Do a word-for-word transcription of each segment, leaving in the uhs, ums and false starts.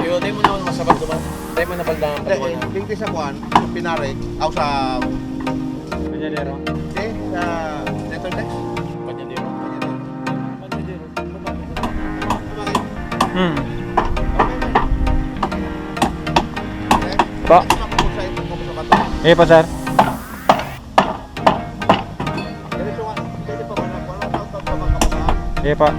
Yo, dai mo na ako masabat, diba? Dai mo na baldahan, Hindi, paliwanag. Hindi sa kuwan, sa Pinarik, aw sa Panyadero. Hindi, sa Letter Text. Panyadero. Panyadero. Hmm. Pa. Eh, pa, sir. Sige pa.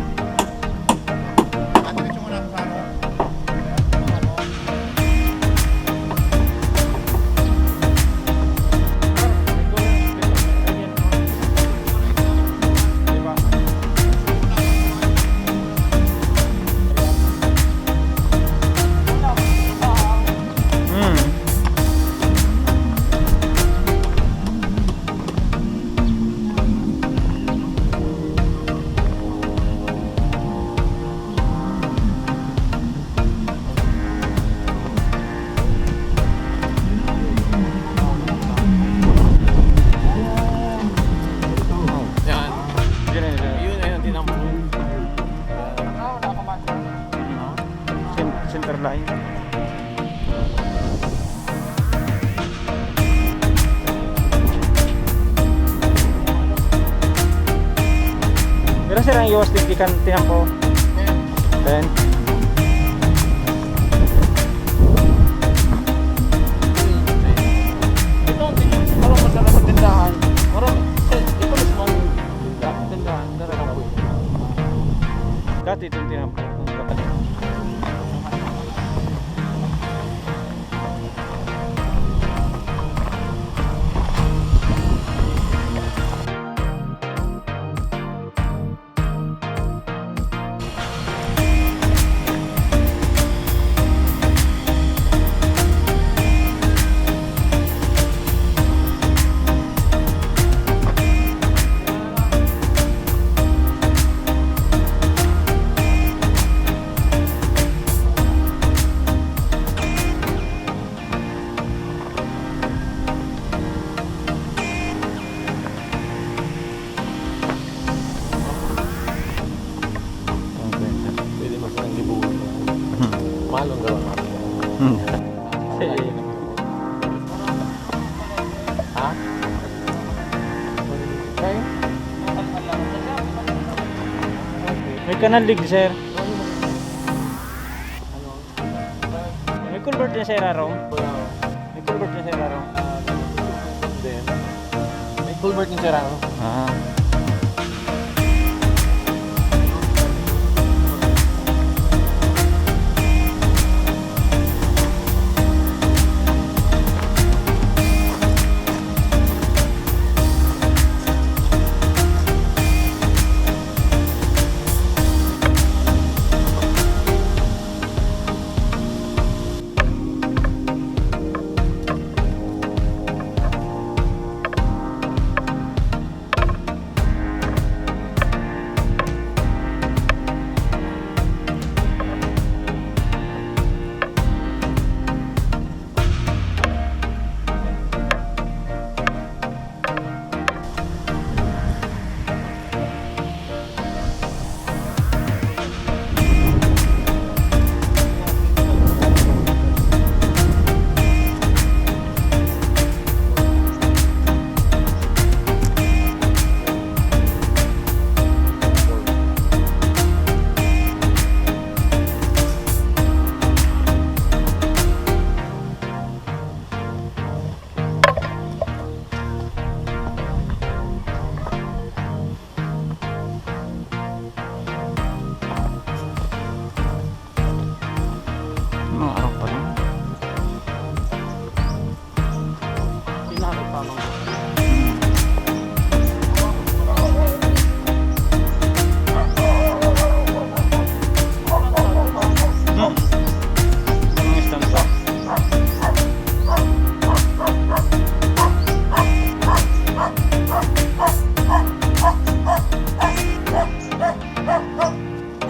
Yan. Yun, yun, yun. Yun, ayun, tinan mo. Cen-, center line. Pero sir, ang iwas digdi kan tiyan ko. Ten. Ito ang tin-, parang masarap sa tindahan. Parang, eh, ito mismo ang tindahan. Dati itong tinapos. Pwede mas ang libuan. Hmm. Mahal ang gawa natin. Hmm. Ha? May kanal dig, sir. May culvert din sa irarom. May culvert din sa irarom. Then, may culvert din sa irarom. Ah.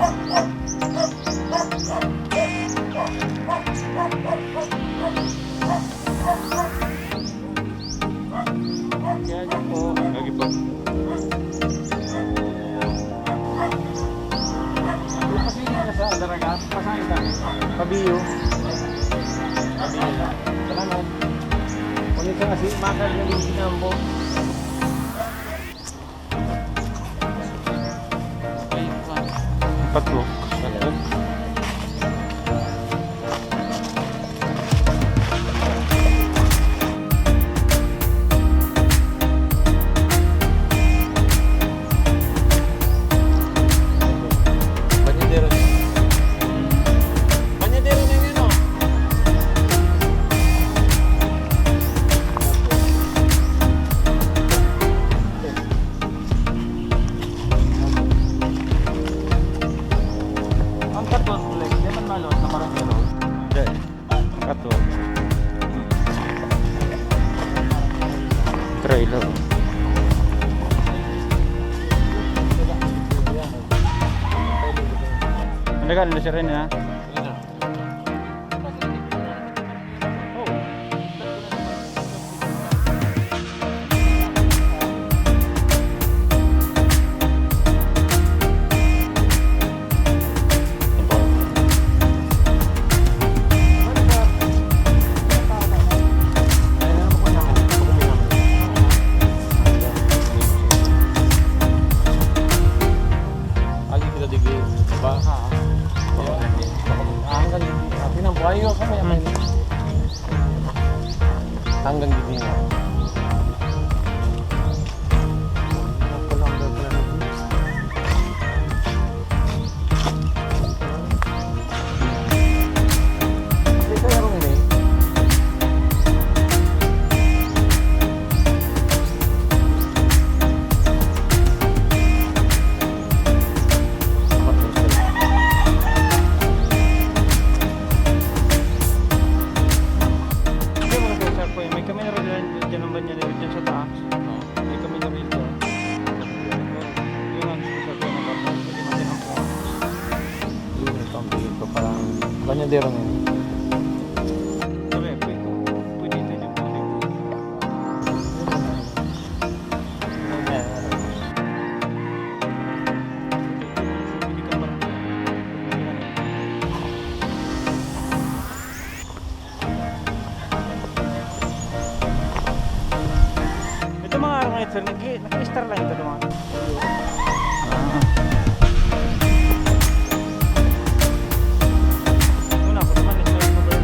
Kaya yun po. Lagi po. Kasi nga sa Daragat, pasahin kami. Pabiyo. Pabiyo na. Salamat. Ulit sa kasi, makal na din po. Patwok. Banyadero. Banyadero na yun, oh. Ang katol, like, di man malo sa Marangero. Hindi. Ang katol. Trailer. Ano ka, ano siya rin, ha? Agi kita digdi, di ba? Ah, ah. Hanggang, ah, pinambuhay ko kami, hanggang gini nga. Hindi, mga sir, sir po, eh. May kami na rin dyan, dyan ang banyan nila dyan sa taas. May kami na rin dyan. Yung ano, sir, sir, po, yung ano, hindi man din ang po. Yun, ito ang tingin ko, parang banyadero ngayon. Sabi, pwede, pwede tayo dyan, pwede. Ito mga araw ngayon, sir, nag-, nag-i-star lang ito, mga. Ah. Una, ako naman, nag-star ko, sir.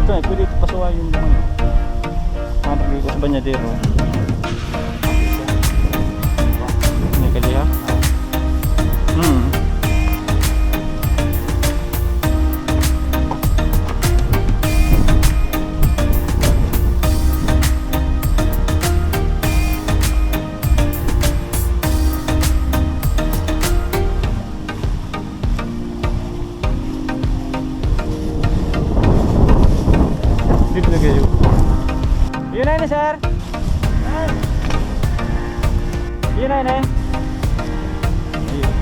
Ay, pwede ito pasuwayan yung ano. Mga pagkikos banyadero. May kaliha? Hmm. Dito na kayo. Yun na yun, sir. Yun na yun, eh. Ayun.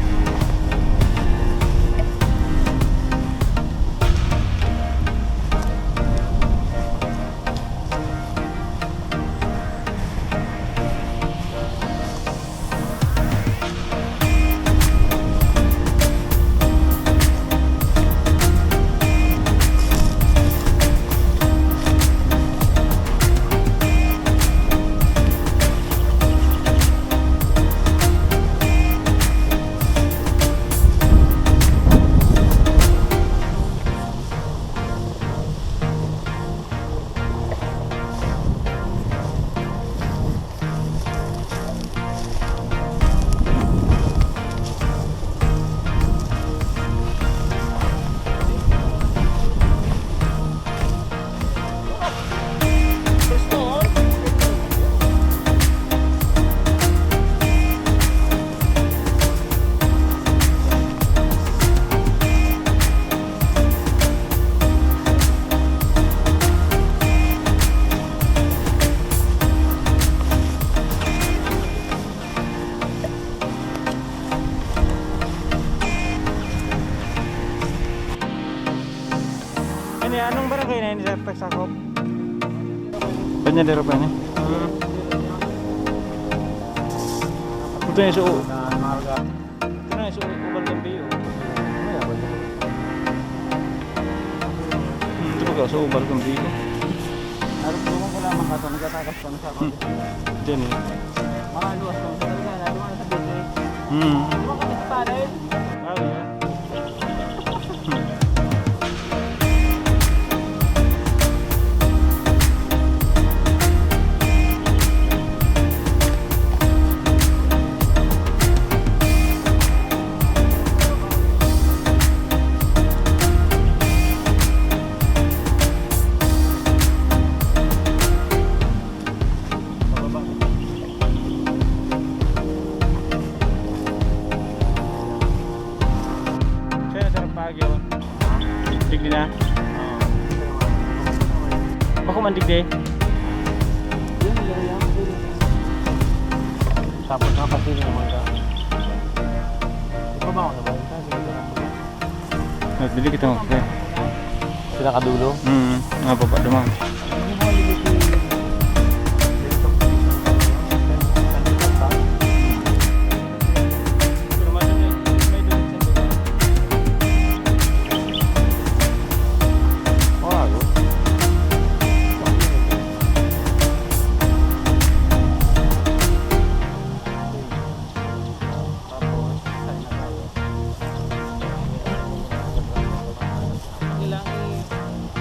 Ano yan? Anong barangay na yun, sir? Pagsakop? Banyadero pa yun, eh. Ah. Ito na yung suo. Ito na yung suo. Ubal ng biyo. Hmm, ito ba ka? Suo, Ubal ng biyo. Harap naman ko lamang ka ito. Nagkatakas kami sa Hmm. Diyan, eh. Mga luwas kami sa talaga. Nandun sa beach, eh. Hmm. Luwas kami sa tunnel. Ah, yeah. Siya na sarap pagi, oh. Digdi na. Bako man digdi. Tapos nakapasili naman ka. Ikaw ba ako naman? Kasi ito lang. At dili kita mag-, pre. Pinakadulo? Mm, mga baba naman.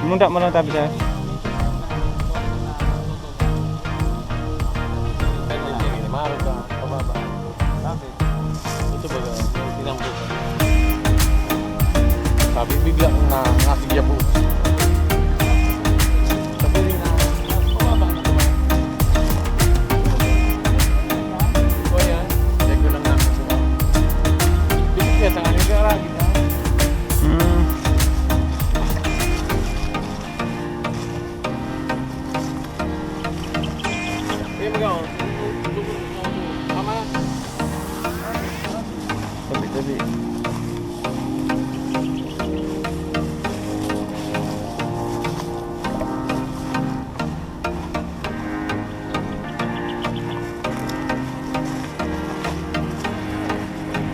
Munda mo lang tabi, sir. Ito baga, tinampo ko. Sabi, bigla kong na, nasigya po. Sabi rin na, mas mababa na naman. O yan, check ko lang na ako sa mga. Bibigyan sa kanila, lagi na. Hmm. Kaya mag-, tama na. Tabi, tabi.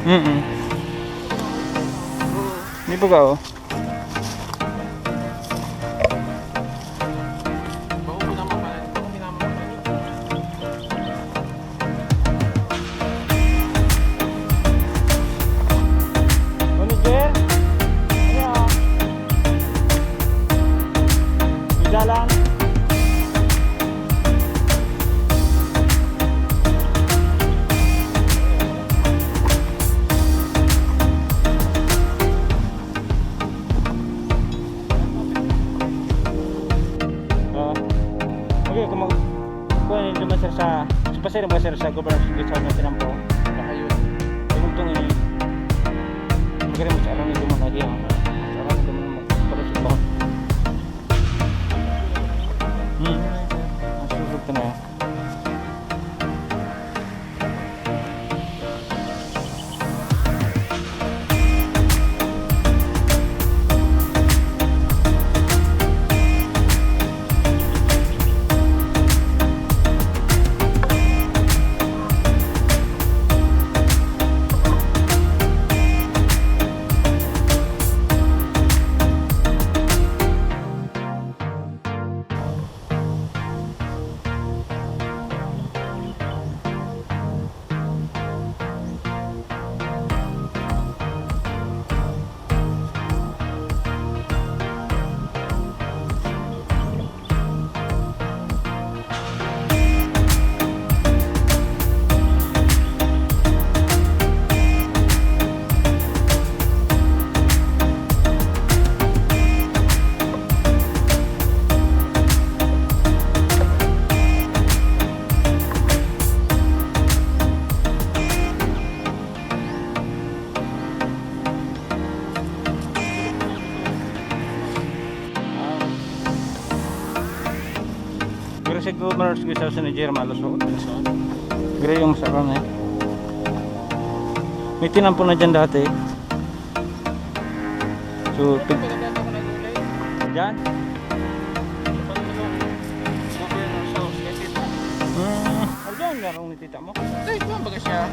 Mm-mm. Di ba ka, oh? Manager? Ano? Lang. Oh. Okay, kung mag-, kung ano yung duman, sir, sa, sa pasero mga, sir, sa Governor's Gate South na tinampo. Ayun. Tungtong ini. Magaling mo sa arang ni duman lagi, ah. Sa arang ni duman, magpalusot ba? Hmm. Ang susog na. Pero siguro maros gusto sa ni Jerma, lusot. Pero yung sa kan eh. May tinampo na dyan dati. So, pig-, dyan? Hmm. Ano dyan? Larong Kita mo? Ito, ito, baga siya.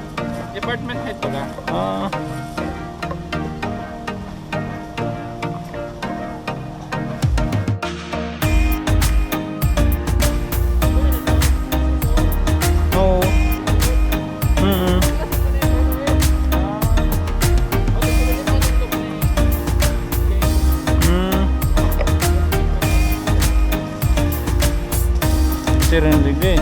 Department head, baga. Ah. Oo. Mm. Mm. Sir Enrique.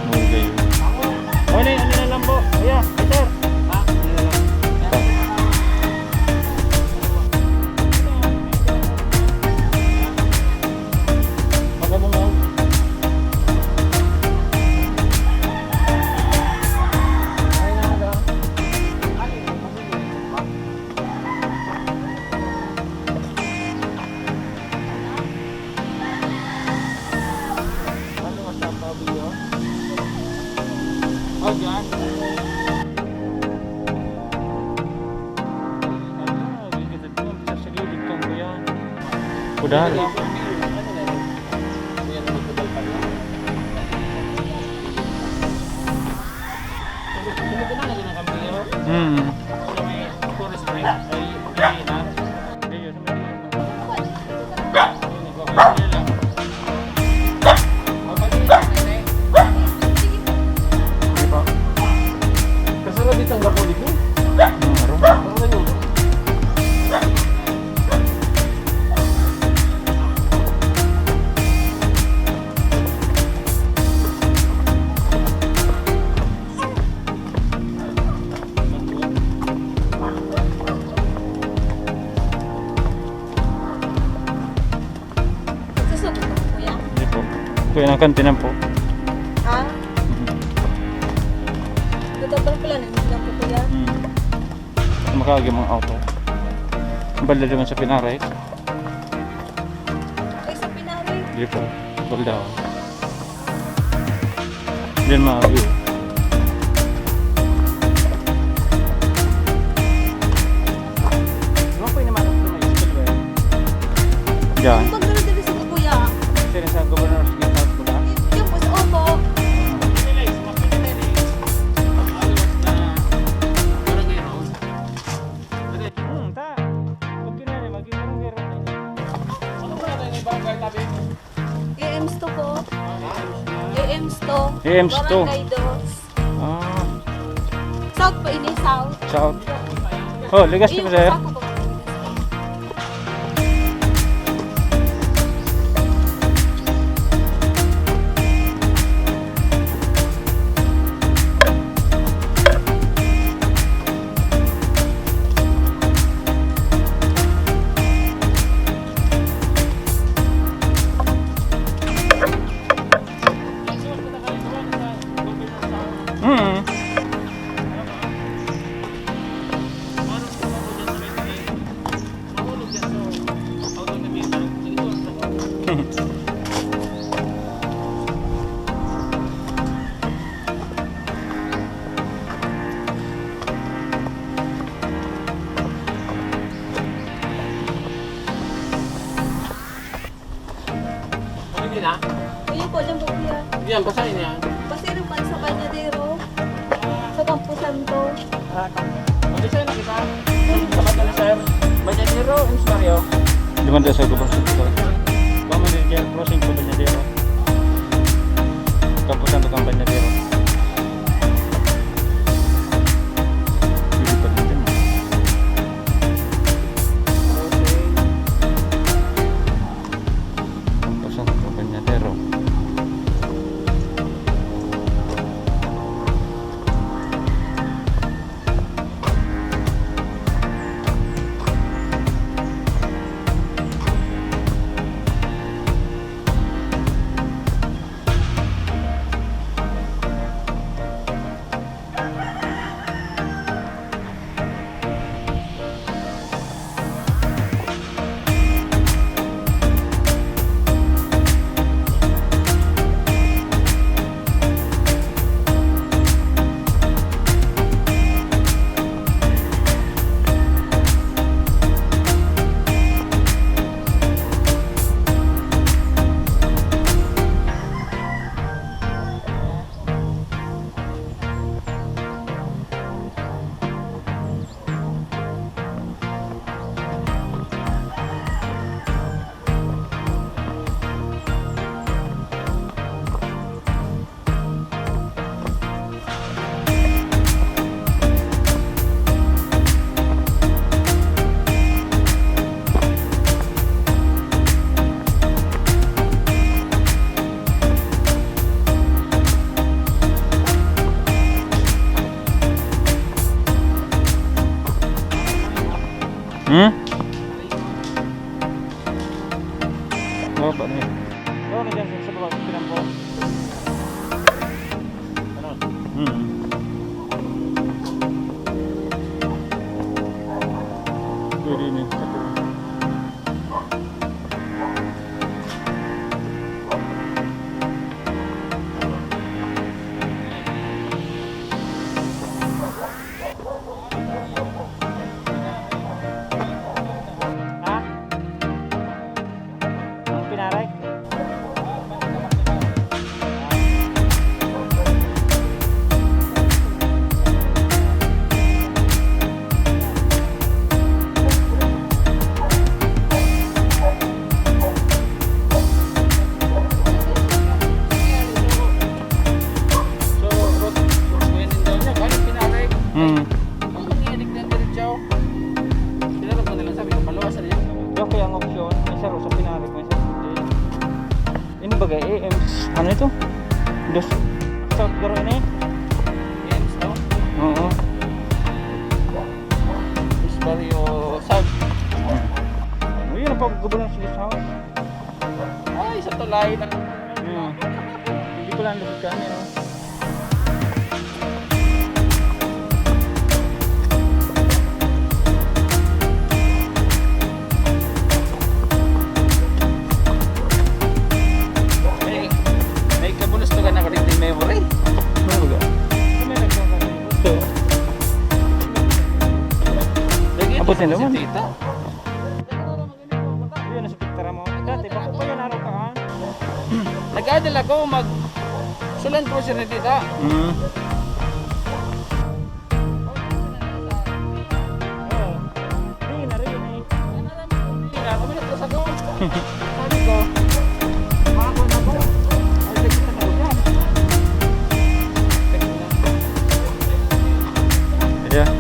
Okay. O, ano, ano na lang po? Kuya, sir. Ha? Ano na lang? Pagkabungaw. Ano mas ang pabili, oh? Oh, dyan. Ano, sa silid-silid kang kuya. Kudal. Ano na yun? Kuya, na magkudal pa rin. Sunod na lang yun ang kambyo. Hmm. Sa may forest, ay, ay, na. Di ba? Kasi na di tanggap mo dito. Hmm, aron. Ano na yun? Susugot ko, kuya. Hindi po. Kuya, ng kantinan po. Ha? Ito pala pala, nandun lang po, kuya. Hmm. Makaagi mga auto. Balda naman sa Pinaray. Ay, sa Pinaray. Hindi po. Balda. Diyan mga view. Diba po yung naman ito may school, eh? Diyan. Ang pagdala-dala sa kuya. Sino sa governor's guest house mo na? Yung po, opo. Hmm, ta. Huwag yun na rin, maging barangay rin. Ano po na tayo yung barangay tabi? A M S two po. A M S two. A M S two. Barangay dos. Ah. South po ini, South. South. Oh, ligas Ayun, mo, sir. South po. Mm. Pwede na? Ayun po, dyan po, kuya. Yan, basahin niya. Basahin po sa Bañadero. Sa Camposanto. Ah, tama. Mag-isa na kita. Sa Bañadero, sir. Bañadero, Miss Mario. Di man tayo sa Gubang City. Baka may crossing po, Bañadero. Camposanto kang Bañadero. Hindi pa rin dyan. Ang pasang sa Bañadero. Hmm? Baba na yun. Baba na dyan sa baba, pinampo. Ano? Hmm. Pwede na yun. Ha? Ang pinaray? So, rot-, rot-, ngayon din daw niya, galing pinaray. Hmm. Ang manginig na diretso. Sinarap mo na lang, sabi ko, paluwasan niya. Yung kaya ang opsyon, may saro sa pinaray, may saro sa Ini baga, eh, em, ano ito? Dos, South Garo ini? Ems, no? Oo. Ems Barrio South. Ayun, ang pagkabulan sa guest house. Ay, sa tulay na. Hmm. Hindi ko lang lusot kami, no? May, may kabulustugan ako dito, memory. Ano ba? May nagkakagusto. Lagi Abot na ito, naman. Si Tita. Yun, nasa picture mo. Dati, bako pa yun, araw ka, ha? Nag-idol ako, mag-, sulan ko siya na dito. Mm. Oo. Hindi na rin, eh. Hindi na, kumilos ko sa doon. Sabi ko, "Makakuha na ba?" Ay, sige na daw yan. Yeah.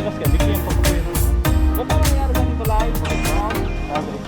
Mas ka, di ko yung pagkakuha. Ba't parang nangyari ganito, Lai? Okay.